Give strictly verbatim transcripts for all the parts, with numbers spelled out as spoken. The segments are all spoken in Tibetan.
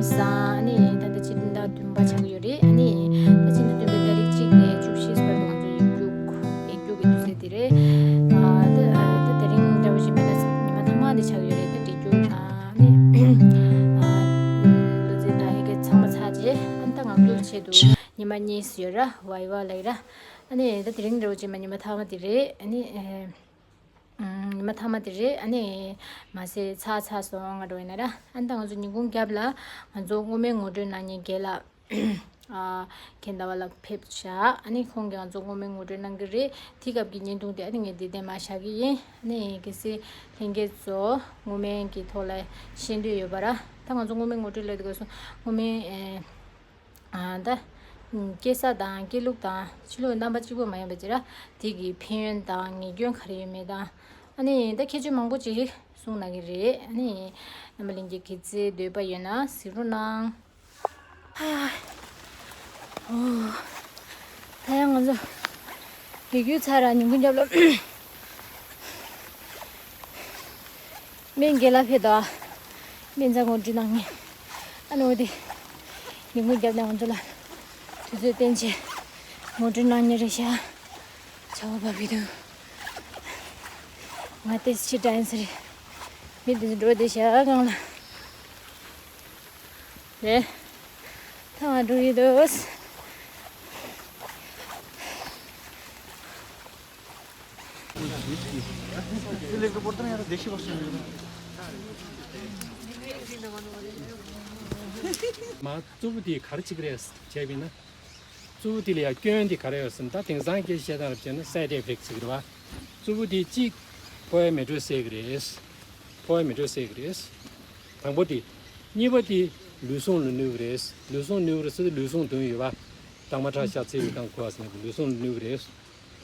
ས་ནི་ད་ལྟ་ཕྱི་ཟླ་བདུན་པ་ཆགས་ཡོད་རེད། ཨ་ནི་ད་ཕྱི་ཟླ་བདུན་པའི་ཏ་རིག་གཅིག་ནས་བཅུ་བཞི་བར་དུ་ང་ཚོ་ཡིག་རྒྱུགས་ཡིག་རྒྱུགས་ཀྱི་དུས་ཚོད་དེ་རེད། ཨ་ད་ད་དེ་རིང་འདྲ་བོ་ཞིག་མེད་ན་ཉི་མ་ཐ་མ་དེ་ཆགས་ཡོད་རེད། ད་འབྲི་རྒྱུགས་དང་ནི་ཨ་ལུས་རྩལ་དང་ཡི་གེ་ཚང་མ་ཚར་རྗེས་ཨ་ནི་ད་ངག་རྒྱུགས་ཆེད་དུ་ཉི་མ་གཉིས་ཡོད་ར། ཝའི་ཝ་ལབ་ཡོད་ར། ཨ་ནི་ད་དེ་རིང་འདྲ་བོ་ཅིག་མ་ཉི་མ་ཐ་མ་དེ་རེད། ཨ་ནི་ཨེ། ཉི་མ་ཐ་མ་དེ་རེད། ཨ་ནི་མ་ཟད་ཚར་ཚར་སོང་ང་འགྲོ་ཡིན་ན་ར། ཨ་ནི་ད་ང་ཚོ་ཉིན་གུང་རྒྱབ་ལ་ང་ཚོ་སྔོན་མའི་ངོ་སྤྲོད་གནང་མཁན་རྒན་ལགས་ཨ་མཁྱེན་ཟླ་བ་ལགས་ཕེབས་ཤག་ཨ་ནི་ཁོང་གིས་ང་ཚོ་སྔོན་མའི་ངོ་སྤྲོད་གནང་གི་རེད། དེའི་སྐབས་ཀྱི་བརྙན་ཐུང་དེ་ཨ་ནི་ངས་འདི་བསྟན་མ་བཞག་གི་ཡིན། ཨ་ནི་གལ་སྲིད་ལྷན་རྒྱས་ཚོ་སྔོན་མའི་གི་ཐོག་ལ་ཤེས་འདོད་ཡོད་པ་ར། ད་ང་ཚོ་སྔོན་མའི་ངོ་སྤྲོད་ལས་དེ་ག་སོང་སྔོན་མའི་ཨེ། ཨ་ད། སྐྱེ་ས་དང་སྐྱེ་ལུགས་དང་ཕྱི་ལོགས་རྣམ་པ་གཅིག་པོ་མ་ཡིན་པ་ཅིག་ར། དེ་གི་ཕན་ཡོན་དང་ཉེས་སྐྱོན་ག་རེ་ཡོད་མེད་དང་། ཨ་ནི་ད་ཁྱད་ཆོས་མང་པོ་ཅིག་གསུངས་གནང་གི་རེད། ཨ་ནི་རྣམ་པ་ལྷན་རྒྱས་གལ་སྲིད་འདོད་པ་ཡོད་ན་གཟིགས་རོགས་གནང་། ཨ། ཨོ། ད་ཡང་ང་ཚོ་ཡིག་རྒྱུགས་ཚར་ར་ཉིན་གུང་རྒྱབ་ལ། སྨན་རྒན་ལགས་ཕེབས་དོ། སྨན་རྩྭ་ངོ་སྤྲོད་གནང་ངེས། ཨ་ནི་འོ་དེ། ཉིན་གུང་རྒྱབ་ནས་ང་ཚོ་ལ་དུས་ཚོད་བསྟན་ཆེད་ངོ་སྤྲོད་གནང་ཉེ་རེད་ཤག་ཆར་པ་བབས་ཀྱི་འདུག་ང་ཏོག་ཙམ་ཕྱིར་འགྲོ་ཡིན་ས་རེད། མི་དེ་ཚོ་འགྲོ་བསྡད་ཤག་སྒང་ལ། ལེ། ཐང་འགྲོ་ཡི་འདུག་མ་གཙོ་བོ་དེ་ག་རེ་བྱེད་ཀྱི་རེད་བྱས་པ་ཡིན་ན། གཙོ་བོ་དེ་ལ་ཡང་སྐྱོན་དེ་ག་རེ་ཡོད་ཟེར་ན། ད་དེང་སང་སྐད་ཆ་བཤད་སྟངས་རེ་བྱས་ན་སའེ་ཌི་ཨེ་ཕེག་ཊི་ཟེར་གྱི་རེད་བ། གཙོ་བོ་དེ་གཅིག་ཕོ་བའི་མེ་དྲོད་སེལ་གྱི་རེད། ཕོ་བའི་མེ་དྲོད་སེལ་གྱི་རེད། དང་པོ་དེ། གཉིས་པ་དེ་ལུས་ཟུངས་ལ་གནོད་ཀྱི་རེད། ལུས་ཟུངས་གནོད་ཀྱི་རེད་ཟེར་དུས་ལུས་ཟུངས་དོན་ཡོད་པ། དྭངས་མ་ཁྲག་ཤ་ཚིལ་ལ་གང་དགོས་པ་ཟེར་ན་ལུས་ཟུངས་ལ་གནོད་ཀྱི་རེད།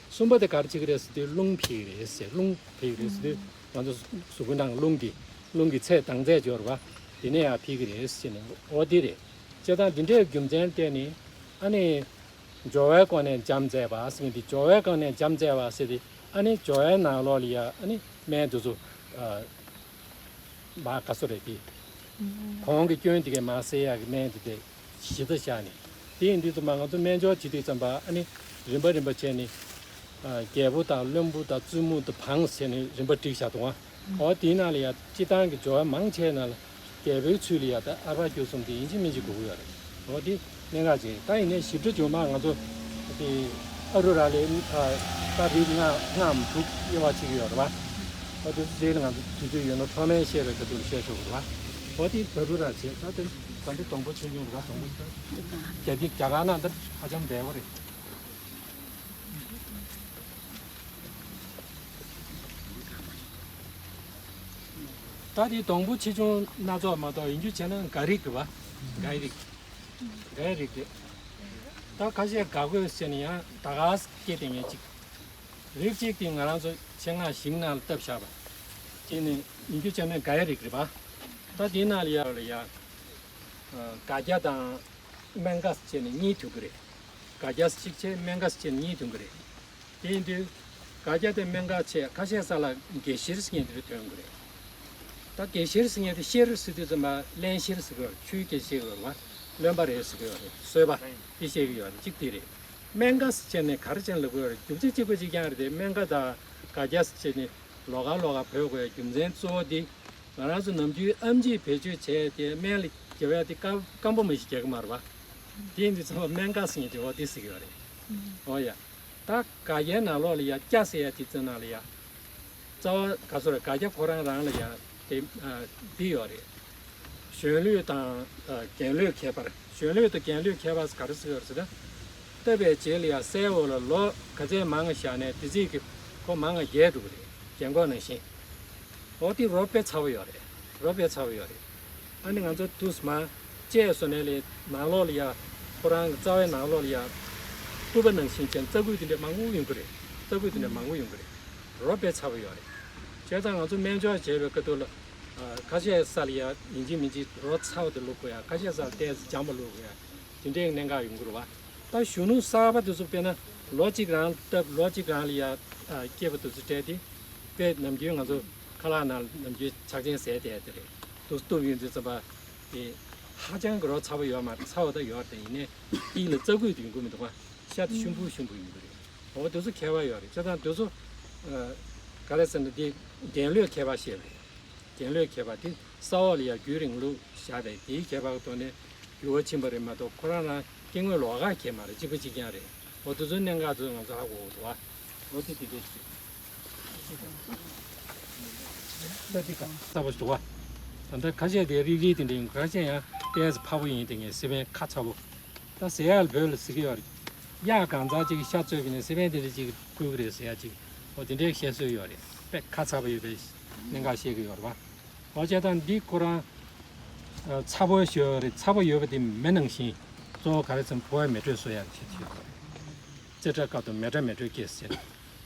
གསུམ་པ་དེ་ག་རེ་བྱེད་ཀྱི་རེད་ཟེར་དུས་རླུང་འཕེལ་གྱི་རེད་ཟེར། རླུང་འཕེལ་གྱི་རེད་ཟེར་དུས་ང་ཚོ་གཟུགས་པོའི་ནང་རླུང་གི་རླུང་གི་ཚད་དྭངས་ཚད་འབྱོར་བ་དེ་ནས་ཡང་འཕེལ་གྱི་རེད་ཟེར་ནས་འོ་དེ་རེད། བྱས་ཙང་འདི་འདྲའི་རྒྱུ་མཚན་བལྟས་ནས་ཨ་ནི། སྦྱོར་བའི་སྒོ་ནས་འཇམ་མཛད་པ་ཟེར་མཁན་དེ་སྦྱོར་བའི་སྒོ་ནས་འཇམ་མཛད་པ་ཟེར་ཏེ་ཨ་ནི་སྦྱོར་བའི་ནང་ལོགས་ལ་ཡ་ཨ་ནི་སྨན་དེ་ཚོ་ཨ་མར་ག་ཚོད་རེད་དེ། གོང་གི་སྐྱོན་དེ་གས་མར་སེལ་ཡག་གི་སྨན་དེ་དེ་གཞི་རྩ་བཞག་ནས། དེ་ཡིན་དུས་ཙམ་པ་ང་ཚོ་སྨན་སྦྱོར་བྱེད་དུས་ཙམ་པ་ཨ་ནི་རིམ་པ་རིམ་པ་བྱས་ནས་ཨ་རྒྱལ་པོ་དང་བློན་པོ་དང་བཙུན་མོ་དང་འབངས་ཟེར་ནས་རིམ་པ་བསྒྲིགས་བཞག་འདུག་ཨ། འོ་དེའི་ནང་ལ་ཡ་སྤྱི་བཏང་གི་སྦྱོར་བ་མང་ཆེ་ནང་ལ། རྒྱལ་པོའི་ཚུལ་ལ་ཡ་ད་ཨར་བ་སྐྱོ་གསུམ་དེ་ཡིན་གཅིག་མིན་གཅིག་དགོས་ཀྱི་ཡོད་རེད། འོ་དེ་གནད་འགག་ཅིག་རེད། ད་ཡིན་ནའི་ཞིབ་ཕྲ་བྱུང་མ་ང་ཚོ་དེ་ཨ་རུ་ར་ལས་ཨ་ད་རིགས་ལྔ་ལྔའམ་དྲུག་དབྱེ་བ་ཕྱེ་གི་ཡོད་རེད་བ། འོ་དེ་ཚོ་རྗེས་ལ་ང་ཚོ་དུས་ཚོད་ཡོད་ན་འཕྲོ་སྨོན་བཤད་པའི་སྐབས་དུ་བཤད་ཆོག་གི་རེད་བ། འོ་དེ་ད་རུ་ར་བྱས་ད་དེ་ད་འདི་སྡོང་པོ་ཆེ་ཆུང་རེད་བ། སྡོང་པོ་ད་རྒྱ་དེ་རྒྱ་གར་ནང་འདིར་ཧ་ཅང་འབེལ་བ་རེད། ད་དེ་སྡོང་པོ་ཆེ་ཆུང་སྣ་ཚོགས་མ་གཏོགས་ཡིན་རྒྱུ་བྱས་ན་འགའ་རིགས་རེད་བ། འགའ་རིགས། འགའ་རིགས་རེད། ད་ཁ་ཤས་འགའ་དགོས་ཟེར་ནས་ཡང་ད་ག་སྐད་དེ་ངས་ཅིག་རིགས་གཅིག་དེ་ང་རང་ཚོ་ཆེད་མངགས་ཞིང་ནང་ལ་བཏབ་བཞག་པ། དེ་ནི་ཡིན་རྒྱུ་བྱས་ན་འགའ་རིགས་རེད་བ། ད་དེའི་ནང་ལ་ཡ་ལ་ཡ། སྒ་སྐྱ་དང་སྨན་སྒ་བྱས་ནས་གཉིས་ཐོན་གྱི་རེད། སྒ་སྐྱ་གཅིག་བྱས་སྨན་སྒ་བྱས་ནས་གཉིས་ཐོན་གྱི་རེད། དེ་ཡིན་དུས་སྒ་སྐྱ་དེ་སྨན་སྒ་བྱས་ཁ་ཤས་ས་ལ་དགེ་བཤེར་ཟེར་མཁན་དེ་འདྲ་ཐོན་གྱི་རེད། ད་དགེ་བཤེར་ཟེར་མཁན་དེ་བཤེར་ཟེར་དུས་ཙམ་པ་བློན་བཤེར་ཟེར་གྱི་ཡོད་རེད། ཆོས་དགེ་བཤེར་ཡོད་རེད་བ། བློན་པ་རེད་ཟེར་གྱི་ཡོད་རེད། གསོལ་བ་དེ་བཤད་ཀྱི་ཡོད་རེད། གཅིག་དེ་རེད། སྨན་སྒ་ཟེར་ནས་ག་རེ་བྱས་ནས་ལབ་དགོས་རེད། རྒྱུ་མཚན་གཅིག་པ་གཅིག་རྐྱང་རེད་དེ། སྨན་སྒ་དང་སྒ་སྐྱ་ཟེར་ནས་ལོགས་ཀ་ལོགས་ཀ་འབོད་དགོས་རྒྱུ་མཚན་གཙོ་བོ་དེ། ང་རང་ཚོ་ནམ་རྒྱུན་ཨེམ་ཆི་བེད་སྤྱོད་བྱས་ཏེ་སྨན་ལ་རྒྱབ་ཡ་དེ་སྐམ་སྐམ་པོ་མི་ཞིག་རྒྱག་གི་མ་རེད་བ། དེ་ཡིན་དུས་ཚང་མ་སྨན་སྒ་ཟེར་མཁན་དེ་འོ་དེ་ཟེར་གྱི་ཡོད་རེད། འོ་ཡ། ད་སྒ་སྐྱའི་ནང་ལོགས་ལ་ཡ་སྐྱ་ཟེར་ཡ་དེ་ཚོའི་ནང་ལ་ཡ། རྩ་བ་ག་ཚོད་རེད། སྒ་སྐྱ་ཁོ་རང་རང་ལ་ཡ་དེ་ཨ་འདི་ཡོད་རེད། གཞོན་ལུས་དང་ཨ་རྒན་ལུས་ཁྱད་པར། གཞོན་ལུས་དང་རྒན་ལུས་ཁྱད་པར་ག་རེ་ཟེར་ཡོད་རེད་ཟེར་ན། བཏབ་པའི་རྗེས་ལ་ཡ་སའི་འོག་ལ་ལོ་ག་ཚད་མང་བ་བཞག་ནས་དེ་ཚིག་གི་ཁོ་མང་བ་རྒྱས་འགྲོ་གི་རེད། རྒན་གོག་ནང་བཞིན། འོ་དེ་རོ་དཔེ་ཚ་བོ་ཡོད་རེད། རོ་དཔེ་ཚ་བོ་ཡོད་རེད། ཨ་ནི་ང་ཚོ་དུས་མ་བཅད་སོ་ནས་ལས་ནང་ལོགས་ལ་ཡ། ཁོ་རང་གི་རྩ་བའི་ནང་ལོགས་ལ་ཡ། སྤུ་པ་ནང་བཞིན་ཅན་རྩ་ཁུག་དེ་འདྲ་མང་པོ་ཡོང་གི་རེད། རྩ་ཁུག་དེ་འདྲ་མང་པོ་ཡོང་གི་རེད། རོ་དཔེ་ཚ་བོ་ཡོད་རེད། བྱས་ཙང་ང་ཚོ་སྨན་སྦྱོར་བྱེད་པའི་སྐབས་དུས་ལ། ཨ་ཁ་ཤས་ས་ལ་ཡ་ཡིན་གཅིག་མིན་གཅིག་རོ་ཚ་བ་དེ་བླུག་དགོས་ཡ། ཁ་ཤས་ས་ལ་ཏོག་ཙམ་འཇམ་པ་བླུག་དགོས་ཡ། དེ་འདྲའི་གནད་འགག་ཡོང་གི་རེད་བ། ད་གཞོན་ནུ་གསར་པ་དེ་ཚོ་དཔེར་ན་ལོ་གཅིག་རང་སྟབས་ལོ་གཅིག་རང་ལ་ཡ་ཨ་སྐྱེས་པ་དེ་ཚོ་སྤྲད་དེ། དཔེ་ནམ་རྒྱུན་ང་ཚོ་ཁ་ལག་ནང་ནམ་རྒྱུན་ཆག་ཆེན་ཟས་བསྡད་དེ་རེད། དུ་སྟུབ་ཡོང་དུས་ཙམ་པ་དེ་ ཧ་ཅང་གི་རོ་ཚ་པོ་ཡོད་མ་རེད། ཚ་བ་ད་ཡོད་རེད། ཡིན་ནའི་དེ་ལ་རྩ་རྒུད་དུ་ཡོང་གི་མི་འདུག་བ། ཤ་དེ་ཤུན་པོ་ཤུན་པོ་ཡོང་གི་རེད། འོ་དེ་ཚོ་ཁྱད་པར་ཡོད་རེད། བྱས་ཙང་དེ་ཚོ་ག་རེ་ཟེར་ན། དེ་རྒྱན་ལོས་ཁྱད་པར་བཤད་པ་རེད། རྒྱན་ལོས་ཁྱད་པར་དེ་ས་འོག་ལ་ཡང་རྒྱུན་རིང་ལུགས་བཞག་པས། དེའི་ཁྱད་པར་གྱི་ཐོག་ནས་འགྱུར་བ་ཕྱིན་པ་རེད་མ་གཏོགས། ཁོ་རང་རང་སྐྱེ་དངོས་ལོགས་ཀ་གྱད་མ་རེད། གཅིག་པ་གཅིག་རྐྱང་རེད། འོ་དེ་ཚོའི་གནད་འགག་ཚོ་ང་ཚོ་ཧ་གོ་དགོས་འདུག་བ། འོ་དེ་དེ་འདྲས་ཞིག་རེད། ས་འདི་ག་ས་པོ་ཞིག་འདུག་བ། ད་ལྟ་ཁ་ཤས་དེ་རིལ་རིལ་དེ་འདྲ་ཡིན། ཁ་ཤས་ཡང་ཏོག་ཙམ་ཕར་པོ་ཡིན། དེ་ངས་སི་པན་ཁ་ཚ་པོ། ད་ཟེར་ཡག་ལ་བོད་ལ་ཟེར་གྱི་ཡོད་རེད། གཡག་གང་ཚང་གཅིག་གིས་ཤ་བཙོས་པ་ཡིན་ན་སི་པན་དེ་འདྲ་གཅིག་བསྐུར་གྱི་རེད་ཟེར་ཡག་ཅིག་འོ་དེ་འདྲའི་བཤད་སྲོལ་ཡོད་རེད། དཔེ་ཁ་ཚ་པོ་ཡོད་པའི་གནད་འགག་བཤད་ཀྱི་ཡོད་རེད་བ། འོ་བྱས་ཙང་འདི་ཁོ་རང་ཚ་པོ་ཞིག་ཡོད་རེད། ཚ་པོ་ཡོད་པ་དེ་མེ་ནང་བཞིན་གཙོ་བོ་ག་རེ་ཟེར་ན་ཕོ་བའི་མེ་དྲོད་གསོ་ཡག་ཆེད་དུ་ཡོད་རེད། ཙི་ཏྲ་སྐབས་དུ་མེ་དྲག་མེ་དྲོད་སྐྱེས་ཟེར།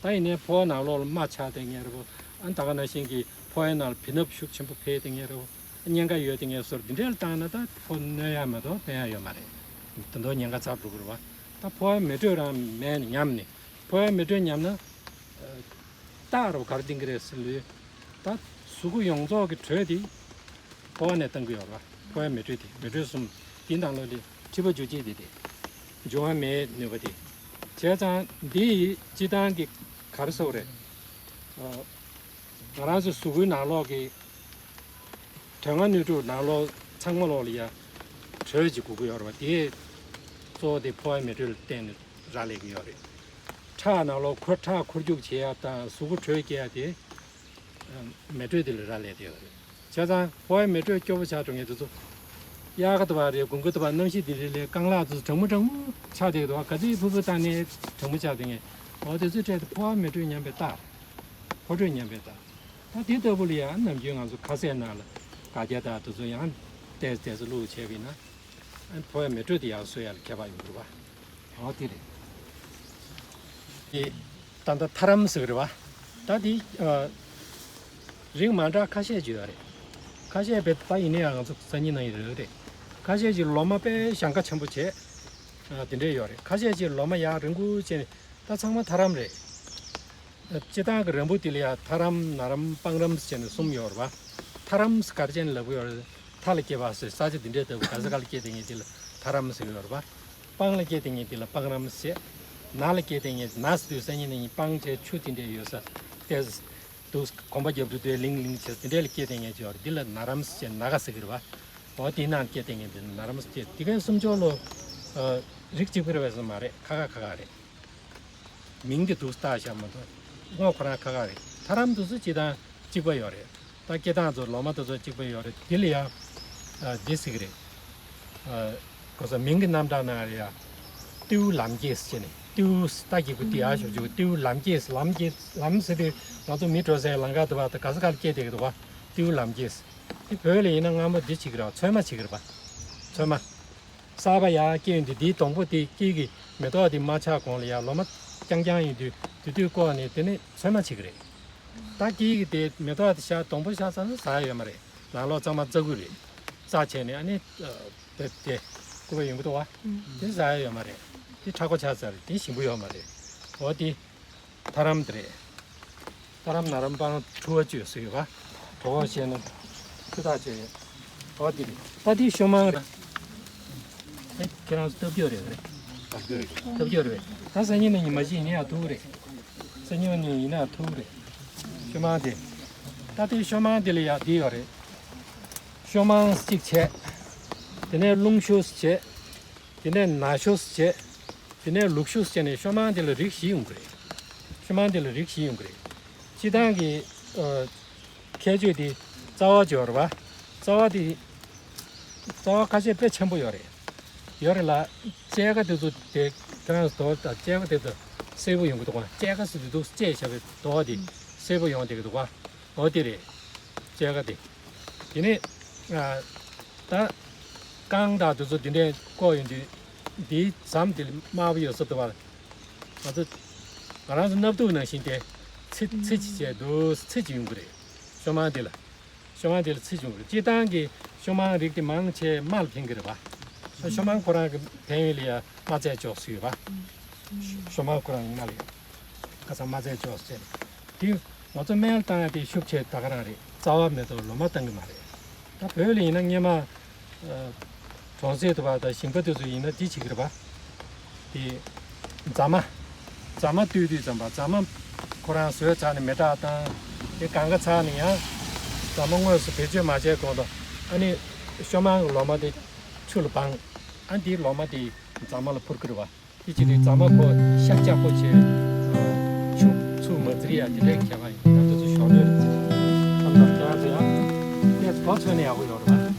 ད་ཡིན་ནའི་ཕོ་བ་ནང་ལོགས་ལ་རྨ་ཆགས་བསྡད་མཁན་རེད་བ། ཨ་ད་ག་ནང་བཞིན་གྱི་ཕོ་བའི་ནང་ལ་བི་ནབ་ཤུགས་ཆེན་པོ་འཕེལ་བསྡད་མཁན་རེད་བ། གཉན་ཁ་ཡོད་དེ་ངས་སོར་འདི་འདྲའི་བཏང་ན་ད་ཕོ་གནོད་ཡག་མ་གཏོགས་ཕན་ཡག་ཡོད་མ་རེད། ད་དུང་ཉེན་ཁ་ཚ་འགྲོ་གི་རེད་བ། ད་ཕོ་བའི་མེ་དྲོད་རང་མེད་ནས་ཉམས་ནས། ཕོ་བའི་མེ་དྲོད་ཉམས་ན་རྟགས་རུ་ག་རེ་བསྟན་གི་རེད་ཟེར་ལོས། ད་གཟུགས་པོ་ཡོངས་རྫོགས་ཀྱི་དྲོད་དེ་ཕོ་བ་ནས་བཏང་གི་ཡོད་རེད་བ། ཕོ་བའི་མེ་དྲོད་དེ། མེ་དྲོད་གསུམ་དེ་ནང་ལོགས་ལས་མཁྲིས་པ་འཇུ་བྱེད་དེ་དེ་འབྱུང་བ་མེའི་ནུས་པ་དེ། བྱས་ཙང་འདི་ཡི་སྤྱི་བཏང་གི་ག་རེ་ཟེར་དགོས་རེད། ང་རང་ཚོ་གཟུགས་པོའི་ནང་ལོགས་ཀྱི་དོན་ལྔ་སྣོད་དྲུག་ནང་ལོགས་ཚང་མ་ལོགས་ལ་ཡ་དྲོད་ཅིག་དགོས་ཀྱི་ཡོད་རེད་བ། དེ་གཙོ་བོ་དེ་ཕོ་བའི་མེ་དྲོད་ལ་བརྟེན་ནས་རག་ལས་ཀྱི་ཡོད་རེད། ཁྲག་ནང་ལོགས་འཁོར། ཁྲག་འཁོར་རྒྱུག་བྱེད་ཡ་དང་གཟུགས་པོ་དྲོད་སྐྱེད་ཡ་དེ་མེ་དྲོད་དེ་ལ་རག་ལས་དེ་ཡོད་རེད། བྱས་ཙང་ཕོ་བའི་མེ་དྲོད་སྐྱོ་པོ་ཆགས་འགྲོ་མཁན་དེ་ཚོ་དབྱར་ཁ་དུ་བ་རེད། དགུན་ཁ་དུ་བ། གནམ་གཤིས་དེ་འདྲ་ལས་རྐང་ལག་དེ་ཚོ་གྲང་མོ་གྲང་མོ་ཆགས་བསྡད་འདུག་ག་ཚོད་ཕུར་བུ་བཏང་ནས་གྲང་མོ་ཆགས་བསྡད་མཁན། འོ་དེ་ཚོའི་གྲས་དེ་ཕོ་བ་མེ་དྲོད་ཉམས་པའི་རྟགས། ཕོ་དྲོད་ཉམས་པའི་རྟགས། ད་དེ་ལྟ་བུ་ལ་ཡང་ནམ་རྒྱུན་ང་ཚོ་ཁ་ཟས་ནང་ལ་ག་རྒྱ་དང་དེ་ཚོ་ཡང་ཏོག་ཙམ་ཏོག་ཙམ་བླུགས་བྱས་པ་ཡིན་ན། ཨ་ཕོ་བའི་མེ་དྲོད་དེ་ཡར་གསོ་ཡག་ལ་ཁྱད་པར་ཡོང་གི་རེད་བ། འོ་དེ་རེད། དེ་ད་ལྟ་ཐ་རམ་ཟེར་གི་རེད་བ། ད་དེ་ཨ་རིགས་མ་འདྲ་ཁ་ཤས་ཅིག་ཡོད་རེད། ཁ་ཤས་དཔེ་ད་ཡིན་ན་ཡང་ང་ཚོ་སང་ཉིན་གནངས་ཉིན་རེད་རེད། ཁ་ཤས་ཅིག་ལོ་མ་དཔེ་ཞེང་ཁ་ཆེན་པོ་བྱས། ཨ་དེ་འདྲས་ཡོད་རེད། ཁ་ཤས་ཅིག་ལོ་མ་ཡར་རིང་པོ་བྱས་ནས། ད་ཚང་མ་ཐ་རམ་རེད། སྤྱིར་བཏང་གི་རམ་བུ་དེ་ལ་ཡང་ཐ་རམ་ནག་རམ་སྤང་རམ་ཟེར་ནས་གསུམ་ཡོད་རེད་བ། ཐ་རམ་ཟེར་ག་རེ་བྱས་ནས་ལབ་ཀྱི་ཡོད་རེད། མཐའ་ལ་སྐྱེས་པ་ཟེར། ས་ཆ་འདི་འདྲའི་ལྟ་བུ་ག་ས་ག་ལ་སྐྱེས་བསྡད་མཁན་དེ་ལ་ཐ་རམ་ཟེར་གྱི་ཡོད་རེད་བ། སྤང་ལ་སྐྱེས་བསྡད་མཁན་དེ་ལ་སྤང་རམ་ཟེར། ནགས་ལ་སྐྱེས་བསྡད་མཁན། ནགས་ཟེར་དུས་སང་ཉིན་གནངས་ཉིན་སྤང་བྱས་ཆུ་དེ་འདྲས་ཡོད་ས་དེ་འདུག་གོམ་པ་རྒྱབ་འགྲོ་དུས་ལིང་ལིང་བྱས་དེ་འདྲས་ལ་སྐྱེས་བསྡད་མཁན་ཅིག་ཡོད་རེད། འདི་ལ་ནག་རམ་ཟེར། ནག་ག་ཟེར་གྱི་རེད་བ། འོ་དེའི་ནང་སྐྱེས་བསྡད་མཁན་དེ་ནག་རམ་ཟེར། དེ་གའི་སུམ་ཅུ་ལོ། རིགས་གཅིག་པ་རེད་པས་ཟེར་མ་རེད། ཁ་ཁ་ཁ་ཁ་རེད། མིང་གི་འདུག་སྟག་ཤ་མ་གཏོགས་སྔོ་ཁོ་རང་ཁ་ཁ་རེད། ཐ་རམ་དུ་སུ་སྤྱི་དང་གཅིག་པ་ཡོད་རེད། ད་སྐྱེ་སྟངས་ཚོ་ལོ་མ་དུ་ཚོ་གཅིག་པ་ཡོད་རེད། དེ་ལ་ཡང་འདི་ཟེར་གི་རེད། གོ་ས་མིང་གི་རྣམ་གྲངས་ནང་ལ་ཡང་ཏེའུ་ལམ་སྐྱེས་ཟེར་ནས། ཏེའུ་ད་གི་གུ་ཏི་ཨ་ཞོག་ཅུ་ཏེའུ་ལམ་སྐྱེས། ལམ་སྐྱེས་ལམ་ཟེར་དུས་ང་ཚོ་མི་འགྲོ་སའི་ལམ་ཁ་དུ་བ་དང་ག་ས་ག་ལ་སྐྱེས་བསྡད་ཀྱི་འདུག་བ། ཏེའུ་ལམ་སྐྱེས། དེ་བོད་ལ་ཡིན་ན་སྔ་མོ་འདི་བྱེད་ཀྱི་རེད་བ། ཚོད་མ་བྱེད་ཀྱི་རེད་བ། ཚོད་མ། གསར་པ་ཡར་སྐྱེས་ཡོང་དུས་འདིའི་སྡོང་པོ་དེ་དཀྱིལ་གྱི་མེ་ཏོག་དེ་མ་ཆགས་གོང་ལ་ཡར་ལོ་མ་རྐྱང་རྐྱང་ཡིན་དུས་དེ་དུས་བཀོག་ནས་དེ་ནས་ཚོད་མ་བྱེད་ཀྱི་རེད། ད་དཀྱིལ་གྱི་དེ་མེ་ཏོག་དེ་ཤར། སྡོང་པོ་ཤར་ཚར་ན་ཟ་ཡ་ཡོད་མ་རེད། ནང་ལོགས་གཙང་མ་རྩ་ཁུ་རེད། རྩ་བྱས་ནས་ཨ་ནི་དེ་དེ་སྐུད་པ་ཡོང་གི་འདུག་བ། དེ་ཟ་ཡ་ཡོད་མ་རེད། དེ་མཁྲེགས་པོ་ཆགས་ཚར་རེད། དེ་ཞིམ་པོ་ཡོད་མ་རེད། འོ་དེ། ཐ་རམ་དེ་རེད། ཐ་རམ་ནག་རམ་སྤང་ཕྲུ་བ་བཅུ་ཟེར་ཡོད་པ། གྲོགས་པོ་བྱས་ན་ཕུ་ཐག་ཆོད་ཡོད། འོ་དེ་རེད། ད་དེ་ཤོ་མང་རེད། ཨེ་ཁྱེད་རང་ཚོ་སྟབས་ཀྱོག་རེད་རེད། སྟབས་ཀྱོག་རེད། ད་སང་ཉིན་གནངས་ཉིན་མ་གཞི་ཡིན་ན་ཡང་ཐུག་རེད། སང་ཉིན་གནངས་ཉིན་ཡིན་ན་ཡང་ཐུག་རེད། ཤོ་མང་དེ། ད་དེ་ཤོ་མང་དེ་ལ་ཡང་དེ་ཡོད་རེད། ཤོ་མང་གཅིག་བྱས། དེ་ནས་རླུང་ཤོ་བྱས། དེ་ནས་ན་ཤོ་བྱས། དེ་ནས་ལུག་ཤོ་བྱས་ནས་ཤོ་མང་དེ་ལ་རིགས་བཞི་ཡོང་གི་རེད། ཤོ་མང་དེ་ལ་རིགས་བཞི་ཡོང་གི་རེད། སྤྱིར་བཏང་གི་ཨ་ཁྱད་ཆོས་དེ་རྩ་བ་ཅིག་ཡོད་རེད་བ། རྩ་བ་དེ་རྩ་བ་ཁ་ཤས་དཔེ་ཆེན་པོ་ཡོད་རེད། ཡོད་རེད་ལ། སྐྱེས་སྐར་དེ་ཚོ་དེ་ཁྱེད་རང་ཚོ་དོར་དང་། སྐྱེས་སྐར་དེ་ཚོ་སེར་པོ་ཡོང་གི་འདུག་ག་སྐྱེས་སྐར་ཟེར་དུས་འདུག་སྐྱེས་བྱས་པའི་རྡོག་དེ་སེར་པོ་ཡོང་བསྡད་ཀྱི་འདུག་ག་འོ་དེ་རེད། སྐྱེས་སྐར་དེ། དེ་ནས་ཨ་ད་རྐང་དང་དེ་ཚོ་དེ་འདྲས་བཀོག་ཡོང་དུས་འདིའི་ཟམ་དེ་དམར་པོ་ཡོད་ས་འདུག་བ། ང་ཚོ་ང་རང་ཚོ་སྣབས་དུག་ནང་བཞིན་དེ་ཚི་ཚི་ཅིག་བྱས་འདུག་ཚི་ཅིག་ཡོང་གི་རེད། ཤོ་མང་དེ་ལ། ཤོ་མང་དེ་ལ་ཚི་བྱུང་རེད། སྤྱིར་བཏང་གི་ཤོ་མང་རིགས་དེ་མང་ཆེ་རྨ་ལ་ཕན་གྱི་རེད་པ། ཤོ་མང་ཁོ་རང་གི་ཕན་ཡོན་ལ་ཡང་རྨ་རྫས་ཅོག་ཙེ་ཡོད་པ། ཤོ་མང་ཁོ་རང་རྨ་ལ་ཡང་ཁ་སང་རྨ་རྫས་ཅོག་ཙེ་བྱས་ནས། དེ་ང་ཚོ་སྨན་བཏང་ཡ་དེ་ཤུགས་ཆེ་ད་ག་རང་རེད། རྩ་བ་མེད་དོ་ལོ་མ་བཏང་གི་མ་རེད། ད་བོད་ལ་ཡིན་ན་སྔོན་མ་ཨ་ གོང་ཚད་དུ་བ་དང་ཞིང་པ་དེ་ཚོ་ཡིན་ན་དེ་བྱེད་ཀྱི་རེད་པ། དེ་རྫ་མ། རྫ་མ་བཏུས་དུས་ཙམ་པ་རྫ་མ་ཁོ་རང་བཟོས་ཚར་ནས་མེ་སྲེག་བཏང་། དེ་གང་ག་ཚར་ནས་ཡང་རྫ་མ་དངོས་སུ་བེད་སྤྱོད་མ་བྱས་གོང་དུ་ཨ་ནི་ཤོ་མང་གི་ལོ་མ་དེ་ཆུ་ལ་སྦངས། ཨ་འདིའི་ལོ་མ་དེ་རྫ་མ་ལ་འཕུར་གྱི་རེད་པ། དེ་བྱེད་དུས་རྫ་མ་ཁོ་ཤ་སྐྱ་པོ་བྱས། ཆུ་ཚུར་མ་བཙིར་ཡ་དེ་འདྲའི་ཁྱད་པར་ཡོད། ད་དེ་ཚོ་ཞོགས་ལོས་རེད། ཨ་ནི་ཁྱེད་རང་ཚོ་ཡང་དེ་གོ་ཚོད་ནས་ཡག་པོ་ཡོད་རེད་པ།